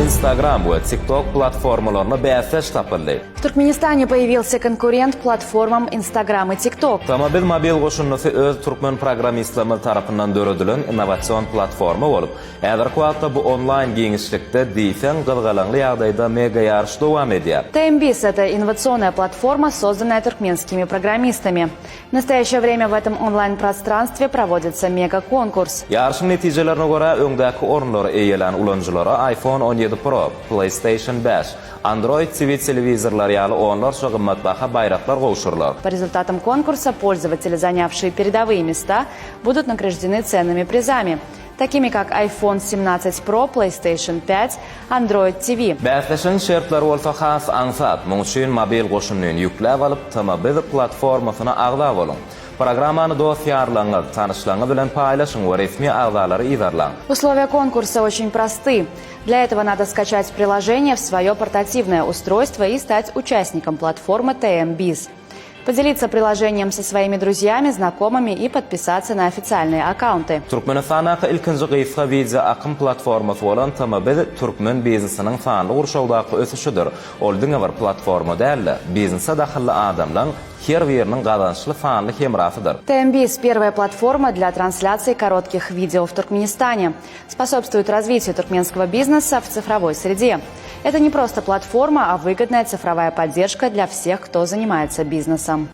Instagram we TikTok platformalaryna bäsdeş tapyldy. В Туркменистане появился конкурент платформам Instagram и TikTok. TMBiz mobil goşundysy öz türkmen programmistlerimiz tarapyndan döredilen innowasion platforma bolup, häzirki wagtda bu onlaýn giňişlikde diýseň gyzgalaňly ýagdaýda mega ýaryş dowam edýär. TMBiz, это инновационная платформа, созданная туркменскими программистами. В настоящее время в этом онлайн-пространстве проводится мега-конкурс. Ýaryşyň netijelerine görä, öňdäki orunlary eýelän ulanyjylara iPhone 17 Pro, PlayStation 5, Android TV telewizorlary ýaly onlarça gymmatbaha baýraklar gowşurylar. По результатам конкурса пользователи, занявшие передовые места, будут награждены ценными призами, такими как iPhone 17 Pro, PlayStation 5, Android TV. Bäsleşigiň şertleri bolsa has aňsat. Muň üçin mobil goşundyny ýükläp alyp, TMBiz platformasyna agza boluň. Programmany dost-ýarlaryňyz, tanyşlaryňyz bilen paýlaşyň we resmi agzalary yzarlaň. Условия конкурса очень просты. Для этого надо скачать приложение в свое портативное устройство и стать участником платформы TMBiz. Поделиться приложением со своими друзьями, знакомыми и подписаться на официальные аккаунты. Türkmenistandaky ilkinji gysga wideo akym platformasy bolan TMBiz türkmen biznesiniň sanly gurşawdaky ösüşidir. Ol diňe bir platforma däl-de, biznese dahylly adamlaň her biriniň gazançly sanly hemrasydyr. TMBiz – первая платформа для трансляции коротких видео в Туркменистане. Способствует развитию туркменского бизнеса в цифровой среде. Это не просто платформа, а выгодная цифровая поддержка для всех, кто занимается бизнесом.